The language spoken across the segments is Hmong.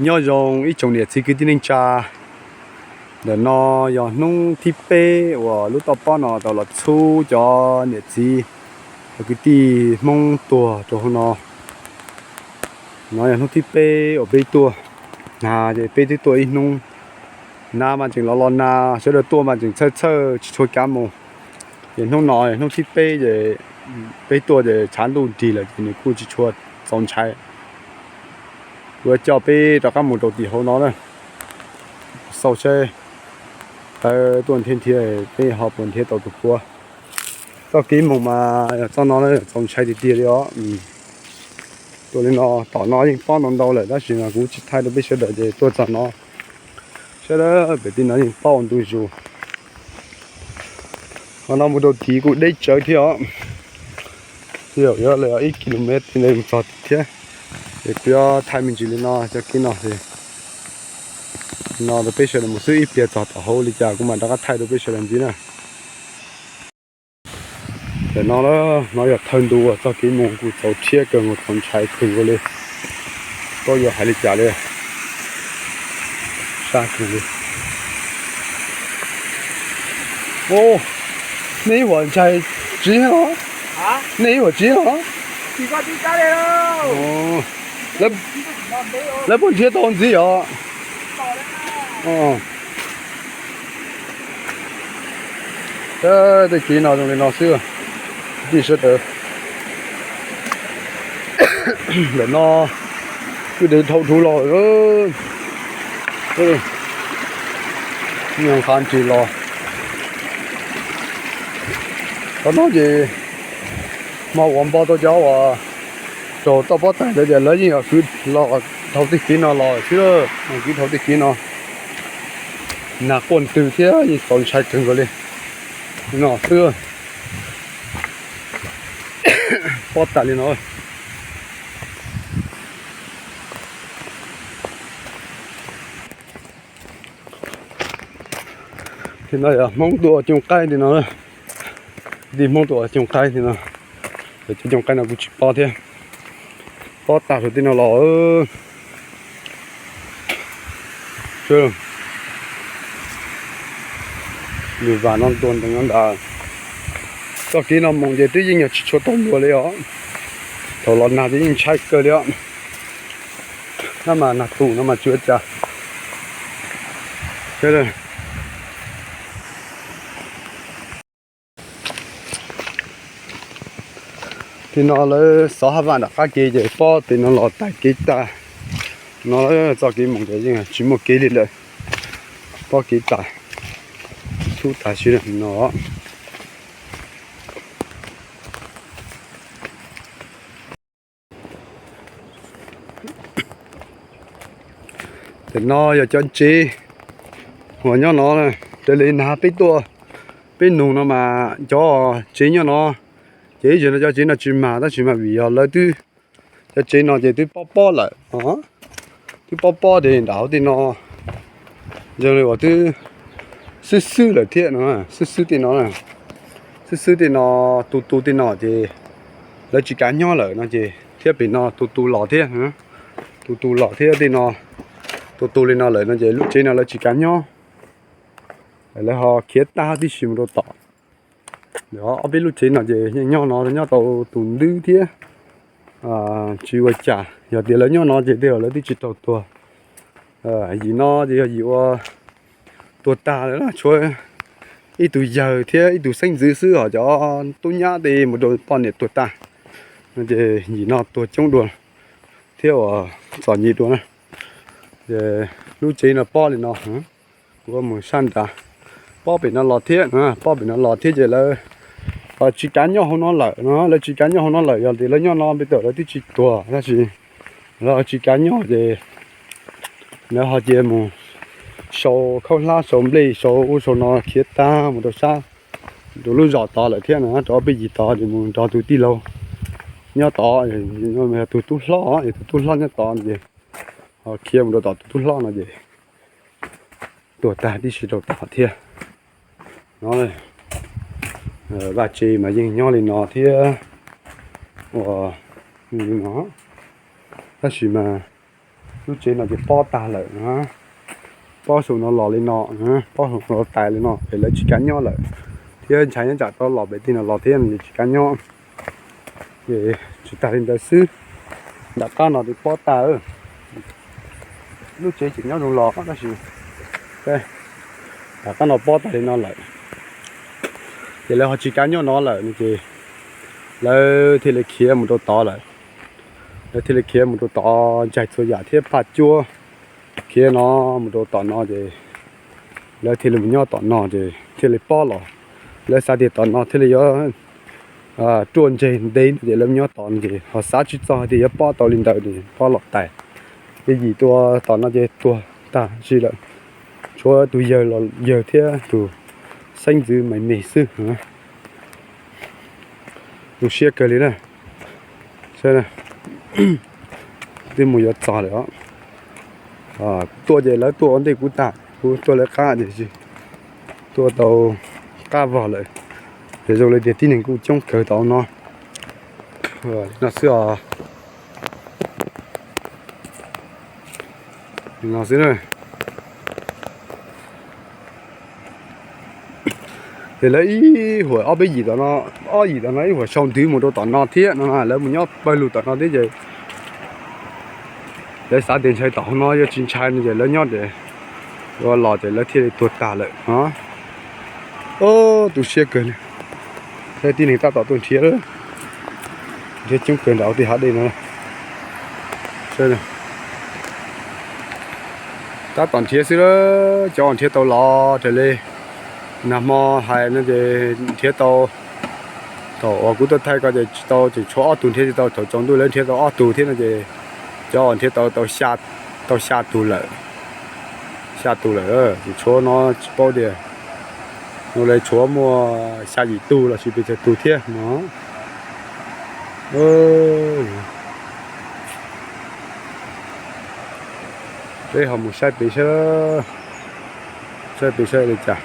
Nyob zoo ib tsoom niam txiv kwv tij neej tsa, ntawm no yog hnub thib peb uas lub toj pob no tau los txhub cov niam txiv kwv tij Hmoob tuag rau hauv no. No yog hnub thib peb uas peb tuaj, na ces peb twb tuaj ib hnub, na mas tseem los los na, sawv daws tuaj mas tseem txhawj txhawj tsis tshua kav mus. Ces hnub no hnub thib peb ces peb tuaj ces tshav ntuj nrig lawm ces nws kuj tsis tshua txaus ntshai. Kuv coj peb rov qab mus rau tim hauv no na, xauj seb tawv tuaj nrhiav nrhiav peb ho puas nrhiav tau tus puav. Txoj kev mus mas yog txoj no txaus ntshai tiag tiag li os. Tuaj li no tom no yeej pob ntau ntau lawm tab sis mas kuv tsis thaij rau peb sawv daws ces tuaj txog no, sawv daws pem tim no yeej pob ua ntu zus. Qhov no mus rau tid kuj deb tsawv thiab os. Yog yuav li ib kilomev mus txog tid thiab. Ces kuv yuav thaij me ntsis li no cov kev no, no rau peb sawv daws mus xwb, ib pliag txog tom hauv li cas kuv mam rov qab thaij rau peb sawv daws ntxiv na. Tam no, no yog thawj ntu uas txoj kev mus kuj txaus rhiab kawg nkaus, txaus ntshai kawg nkaus li, paub yuav hais li cas li. Sab kawg li. Nej ib huam ntshai tsiv os, nej ib huam tsiv os. Lawv puas nrhiav tau ntxiv os? Tej kev no zoo li no xwb, kwv tij sawv daws. Ntawm no kwj deg dhau dhau los, nqa ntsis los. Qhov no ces hmo uas npo tau cov uas raug toj pob tag ntawd ces lawv yeej yog kwv los dhau tej kev no los xwb, kwv dhau tej kev no. Nag quaj ntws thiab yeej txaus ntshai kawg nkaus li. No xwb, pob tas li no. Tim no yog Hmoob tuaj ua cooj qaib tim no, tim Hmoob tuaj ua cooj qaib tim no. Cov cooj qaib no kuj tsis pob thiab, pob tag saum tej no los. Nws vas no ntuag ntees no ntag. Txoj kev no mus ces twb yeej yog tsis tshua tau ntuag li os. Thaum los nag ces yeej ntshai kawg li os. Nab mas nag tus no mas tsis ua cas. Tim no lawv xov haj vam nram qab kev ces pob tim no los tag kev tag. No txoj kev mus ces yeej tsis muaj kev li lawm, pob kev tag, txhub tag siab no. Tam no yog cov tsev uas nyob no, raws li nag peb tuaj peb nug no mas cov tsev nyob no ces ib zaug no cov tsev no tsis mag tab sis mas vim yog lawv twb, cov tsev no ces twb pob pob lawm, twb pob pob ces nram hauv tej no zoo li uas twb xwb xwb lawm thiab no, xwb xwb tej no, xwb xwb tej no, tu tu tej no ces lawv tsis kav nyob lawm no ces thiab pem no tu tu los thiab, tu tu los thiab tej no, tu tu li no lawm no ces lub tsev no lawv tsis kav nyob, lawv ho khiav tag tib si mus rau tom. Ob peb lub tsev no ces yeej nyob no nyob tau tus ntwb thiab tsis ua cas, yog tias lawv nyob no ces tej zaum lawv twb tsis raug tuag. Yim no ces yog yim ua tuag tag lawm, tshuav ib tug yawg thiab ib tug xeeb ntxwv xwb, ho cov tub nyab tej mus rau poj niam tuag tag no ces yim no tuag coob dua thiab uas txom nyem dua na. Ces lub tsev no pob li no, kuv mus sab nrad, pob pem no los thiab, pob pem no los thiab ces lawv tsis kav nyob hauv no lawm no, lawv tsis kav nyob hauv no lawm, yog tias lawv nyob no peb tam lawv twb tsis tuag tab sis lawv tsis kav nyob ces lawv ho cia mus sau khaub hlab sau nplej sau ub sau no khiav tag mus rau sab, rau lub zos tod lawm thiab na, rau ob peb yim tod ces mus nrog tus tij laug nyob tod, tus tub hlob, tus tub hlob nyob tod ces ho khiav mus rau tom tus tub hlob no ces tuag tag tib si rau tom thiab. No, vaj tse mas yeej nyob li no thiab, ua li no, tab sis mas Lub tsev no ces pob tag lawm, pob saum no los li no, pob saum no tais li no ces lawv tsis kav nyob lawm, thiab ntshai nyob tsam tau los pem tej no los thiab no ces tsis kav nyob, ces tsis tag li ntawd xwb. Nram qab no ces pob tag, lub tsev tseem nyob zoo los tab sis nram qab no pob tag li no lawm, ces lawv ho tsis kav nyob no lawm no ces lawv thiaj li khiav mus rau tod lawm. Lawv thiaj li khiav mus rau tod, ntsaig txhua yam thiab phaj cuab, khiav no mus rau tom no ces lawv thiaj li mus nyob tom no ces thiaj li pob los. Lawv xav tias tom no thiaj li yuav ruaj ntseg ntev no ces lawv mus nyob tom no ces ho xav tsis txog hais tias yuav pob tau li ntawd ces pob los tais. Ces yim tua tom no ces tuag tag zis lawm, tshuav tus yawg los yawg thiab tus xeeb ntxwv me me xwb. Tu siab kawg li na. Twb mus yuav txog lawm os. Kuv tuaj ces lawv tuaj ua ntej kuv tag, kuv tuaj lawv qab ces tuaj tau qab vog lawm. Ces zoo li tias tib neeg kuj coob kawg tau no. No xwb os. No xwb na. Ces lawv ib huam ob peb yim tom no, ob yim tom no ib huam sau ntwv mus rau tom no thiab no, lawv mus nyob pawg lug tom no thiab ces lawv xav tias ntshai tom hauv no yuav tsis ntshai no ces lawv nyob ces ua los ces lawv thiaj li tuag tag lawm os. Tu siab kawg li. Tib neeg tab tom tuaj nrhiav, nrhiav coob kawg nram tej hav dej no. Tab tom nrhiav xwb, cov uas nrhiav tau los raws li nag hmo hais no ces nrhiav tau, thaum uas kuv tuaj thaij ko ces tsis tau, tseem tshuav ob tug nrhiav tsis tau, thaum tsaus ntuj lawv nrhiav tau ob tug thiab no ces cov uas nrhiav tau, tau xya tus lawm, xya tus lawm, tseem tshuav no tsis paub tias, no lawv tshuav muaj xya yim tug los sis pes tsawg tug thiab no. Peb ho mus saib pem saib, saib pem saib li cas.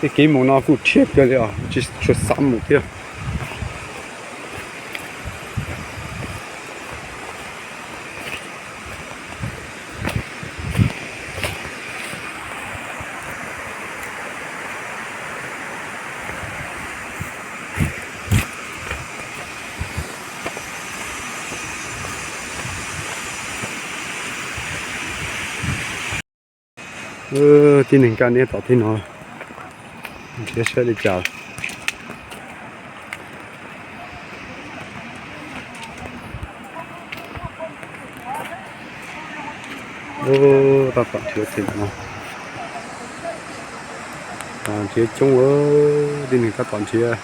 Tej kev mus no kuj rhiab kawg li os, tsis tshua xav mus thiab. Tib neeg kaj niab tom tej no, nrhiav saib li cas. Tab tom nrhiav tim no, nrhiav coob, tib neeg tab tom nrhiav.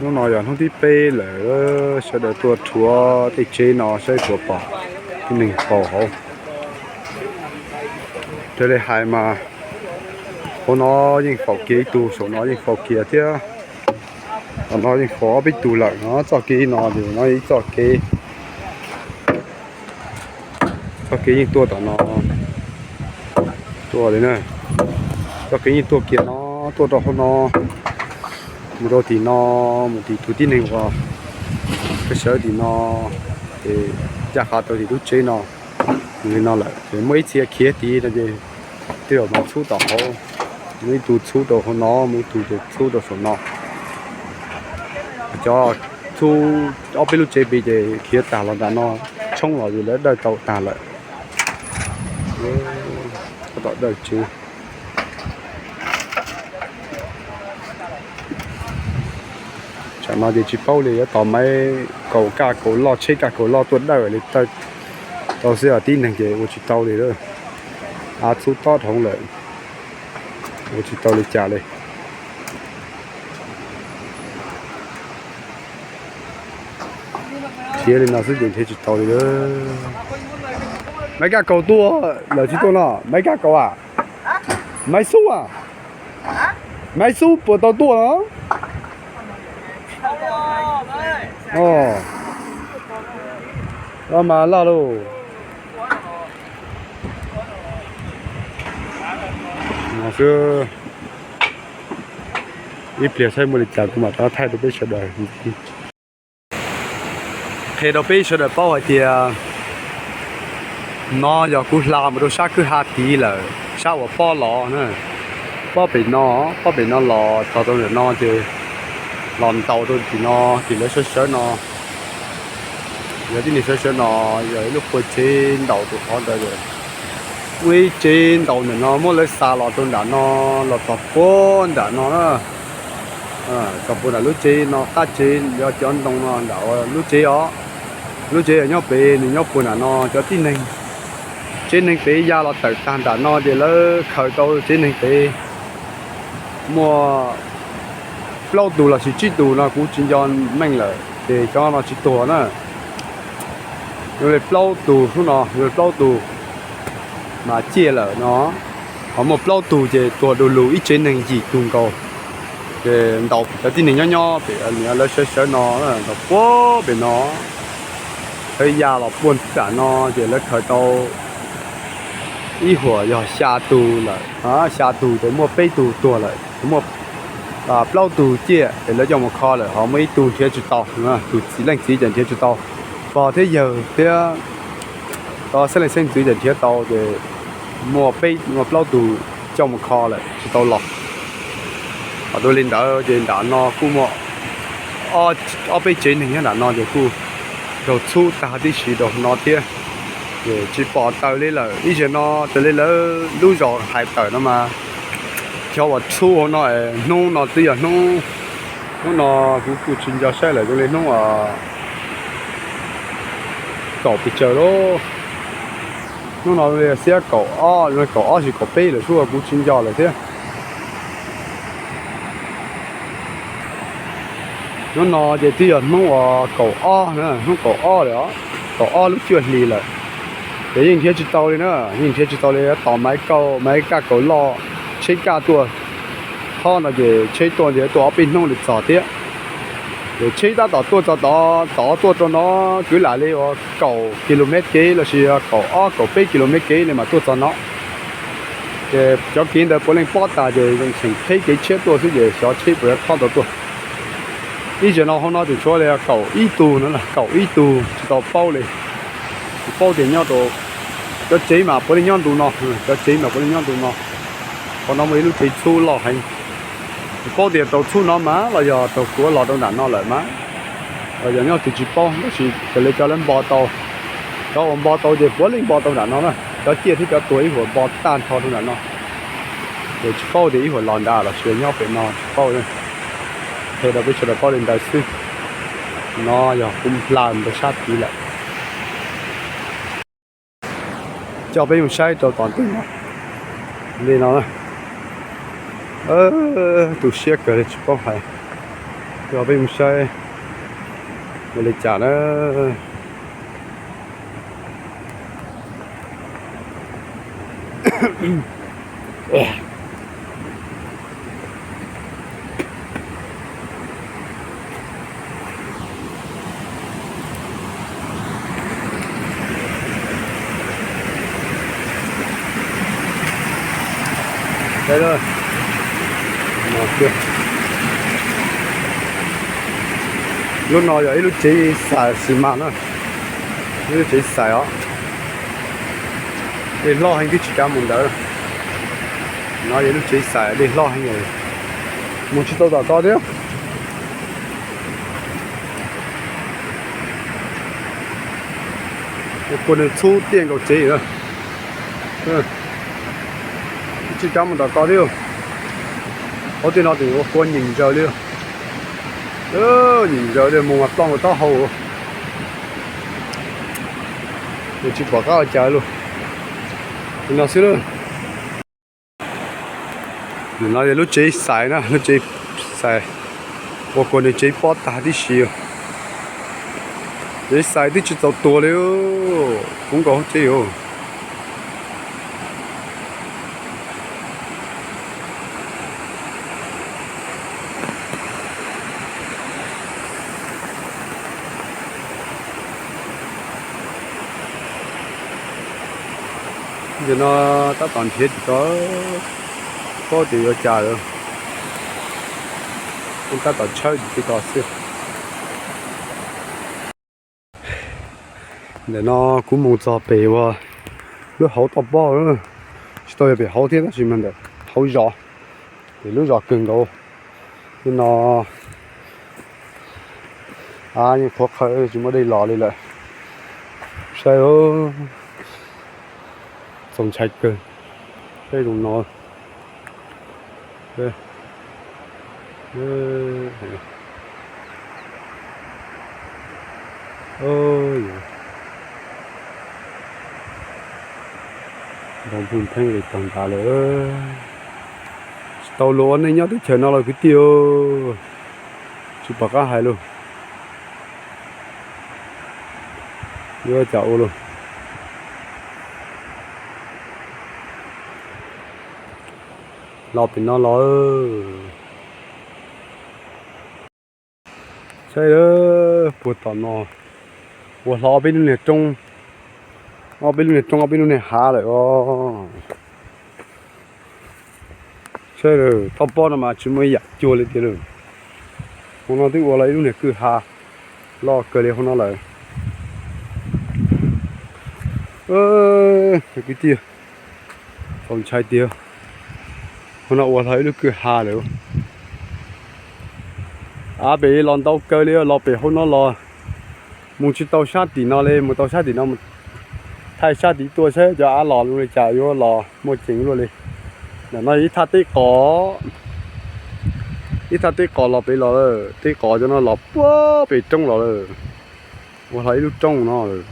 Hnub no yog hnub thib peb lawm, sawv daws tuaj rhuav tej tsev no saib puas pom tib neeg faus hauv. Raws li hais mas hauv no yeej faus kiag ib tug, saum no yeej faus kiag thiab. Tom no yeej faus ob peb tug lawm no, txoj kev no ces no ib txoj kev, txoj kev yeej tuaj tom no tuaj li na. Txoj kev yeej tuaj kiag no, tuaj rau hauv no, mus rau tim no, mus tim tus tib neeg uas peb sawv tim no, ces ncaj qha tau tim lub tsev no. Mus li no lawm ces muaj ib txhia khiav tid no ces tej zaum mas txhub tom hauv, muaj ib tug txhub rau hauv no, muaj ib tug ces txhub rau saum no. Cov txhub ob peb lub tsev pem ces khiav tag los nram no, tshoob los ces lawv dawj tau tag lawm. Tab tom dawj tsev. Tsam no ces tsis paub li, yuav tos Maiv Kaus kaj kaus loj, tsheb kaj kaus loj tuaj dawj li tau xwb, tib neeg ces ua tsis tau li lawm. Av txhub tob dhau lawm, ua tsis tau li cas li. Khiav li no xwb ces nrhiav tsis tau li lawm. Maiv Kaj Kaus tuaj lawm tsis tuaj no, Maiv Kaj Kaus a? Maiv Xub a? Maiv Xub puas tau tuaj no? Os, mas loj lauj. Xwb, ib pliag saib muaj li cas kuv mam rov thaij rau peb sawv daws. Qhia rau peb sawv daws paub hais tias no yog kuv hla mus rau sab kwj ha tid lawm, sab uas pob los na, pob pem no, pob pem no los txog rau ntawm no ces los ntaus rau tim no, tim lawv sawv sawv no. Yog tib neeg sawv sawv no, yog ib lub qhua tsev ntaus rau qhov ntawd. Muaj ib tsev ntaus ntawm no muab lawv xa los rau nram no, los txog puag nram no na. Txog puag nram lub tsev no, qab tsev yog cov ntoo no nram lub tsev os. Lub tsev nyob pem, nws nyob puag nram no, cov tib neeg, tsev neeg pem ya los tawm tag nram no ces lawv khaws tau tsev neeg pem muaj plaub tus los sis tsib tus no, kuv tsis nco meej lawm ces cov no tsis tuag na. Yog li plaub tus hnub no, yog li plaub tus mas ciaj lawm no, ho muaj plaub tus ces tuag du lug ib tsev neeg yim tug nkaus. Ces ntaus cov tib neeg nyob nyob pem, lawv sawv sawv no, ntaus puag pem no, lawv ya los puag nram no ces lawv khaws tau ib huam yog xya tus lawm, xya tus ces muaj peb tug tuag lawm, muaj plaub tus ciaj ces lawv coj mus kho lawm, ho muaj ib tug nrhiav tsis tau, tus txiv leej txiv ces nrhiav tsis tau, pog thiab yawg thiab tau xeeb leej xeeb ntxwv ces nrhiav tau ces muaj peb, muaj plaub tus coj mus kho lawm tsis tau los. Ho dua li ntawd ces nram no kuj muaj ob peb tsev neeg nyob nram no ces kuj raug txhub tag tib si rau no thiab. Ces tsis pom taws li lawm, ib zaug no raws li lawv lub zos hais tawm no mas cov uas txhub hauv no, hnub no twb yog hnub, hnub no kuv kuj tsis nco saib lawm, zoo li hnub kaum pes tsawg lauj. Hnub no li xiab kaum ob, kaum ob tsis kaum peb lawm xwb, kuv tsis nco lawm thiab. Hnub no ces twb yog hnub uas kaum ob, hnub kaum ob lawm os, kaum ob lub cuaj hlis lawm. Ces yeej nrhiav tsis tau li na, yeej nrhiav tsis tau li, tos Maiv Kaj, Maiv Kaj Kaus Loj, tsheb kaj tuaj. Qhov no ces tsheb tuaj ntiav tuaj ob peb hnub li txog thiab. Ces tsheb tab tom tuaj txog tod, tod tuaj rau no kwv lam li uas kaum kilomev kev lossis kaum ob kaum peb kilomev kev li mas tuaj txog no. Ces cov kev ntawd puav leej pob tas ces tseem qheb kev tshiab tuaj xwb ces xyov tsheb puas yuav thob tau tuaj. Ib zaug no hauv no tseem tshuav li kaum ib tug no, kaum ib tug tsis tau paub li. Tsis paub tias nyob rau, cov tsev mas puav leej nyob ntu no, cov tsev mas puav leej nyob ntu no. Qhov no muaj ib lub tsev txhub loj heev. Tsis paub tias raug txhub no mas los yog raug kuav los rau nram no lawm mas, los yog nyob twg tsis paub, tab sis raws li cov lawv npo tau, cov uas npo tau ces puav leej npo tau nram no na. Cov ciaj thiab cov tuag ib huam npo tag nrho rau nram no. Ces tsis paub tias ib huam los nrad los sis nyob pem no tsis paub. Qhia rau peb sawv daws paub li ntawd xwb. No yog kuv hla mus rau sab tid lawm. Coj peb mus saib rau tom ntej no li no na. Tu siab kawg li tsis paub hais. Coj peb mus saib ua li cas na. Lub no yog ib lub tsev xais xi mas na, ib lub tsev xais os. Dej hlob heev twb tsis kav mus ntawd. No yog lub tsev xais dej hlob heev, mus tsis tau tom ko thiab. Ua kua nws txhub tiaj nkaus tsev, tsis kav mus tom ko thiab. Hauv tej no tseem ua kua nyeem ntsaws li, nyeem ntsaws li mus mas ploj nkaus taub hau. Tsis pom qab ua cas li. Li no xwb lawm. No yog lub tsev xais na, lub tsev xais, ua kua nws tsev pob tag tib si. Tsev xais twb tsis txaus tuag li, kub nkaus hauv tsev os. Ntawm no tab tom nrhiav tim ko, paub tias yuav cas lawm, tab tom tshawb tim ko xwb. Ntawm no kuv mus txog pem uas lub hauv toj pob, tsis tau yog pem hauv thiab tab sis mas ntawm hauv zos, pem lub zos kawg nkaus. Nim no av yeej qhuav qhawv tsis muaj dej los li lawm. Saib, txaus ntshai kawg. Saib zoo no. Npoo pheej li tag nrho lawm. Tsis tau luag ua neej nyob teb chaws no los kwv tij, tsis pom qab hais lawm. Yuav cas ua lawm. Los pem no los. Saib, puag tom no ua hlo ob peb lub niag roob, ob peb lub niag roob, ob peb lub niag hav lawm os. Saib, toj pob no mas tsis muaj ib yam cuag li tiag lawm. Hauv no twb ua los ib lub niag kwj ha loj kawg li hauv no lawm. Kwv tij, txaus ntshai tiag. Hauv no ua hlo ib lub kwj ha lawm. Av pem los ntau kawg li, los pem hauv no los mus tsis tau sab tim no li, mus tau sab tim no, thaij sab tim tuaj saib cov av los zoo li cas, yuav los muaj ceem luaj li. Ntawm no ib thaj teb qos, ib thaj teb qos los pem los, teb qos cov no los puag pem roob los lawm. Ua hlo ib lub roob no lawm.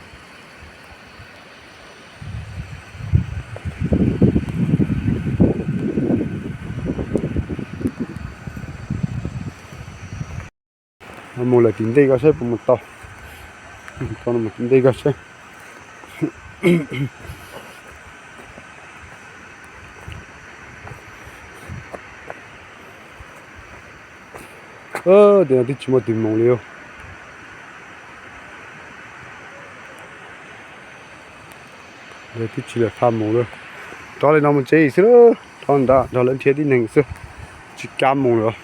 Mus lawm tim ntej ko saib puas mus tau. Mus tim ntej ko saib. Tiam no twb tsis muaj tus mus li. Twb tsis lawm qab mus lawm. Rov li no mus tsev xwb, rov nrad nrog lawv nrhiav tib neeg xwb, tsis kam mus lawm.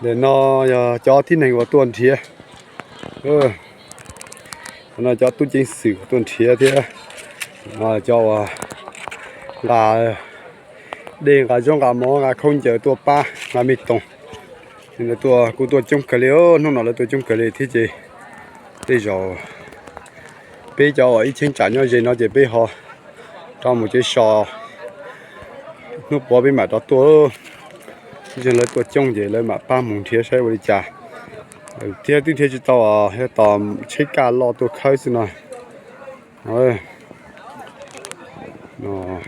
Ntawm no yog cov tib neeg uas tuaj nrhiav, no cov tub ceev xwm tuaj nrhiav thiab, cov uas nqa dej, nqa zaub, nqa mov, nqa khaub ncaws tuaj pab, nqa me toom. Lawv tuaj kuj tuaj coob kawg li, hnub no lawv tuaj coob kawg li thiab ces tej zaum peb cov uas ib cheeb tsam nyob ze no ces peb ho rov mus tsev so, hnub puav peb mam rov tuaj. Lawv tuaj coob ces lawv mam pab mus nrhiav saib ua li cas. Thiab twb nrhiav tsis tau, yog tos tsheb kaj loj tuaj khawb xwb no.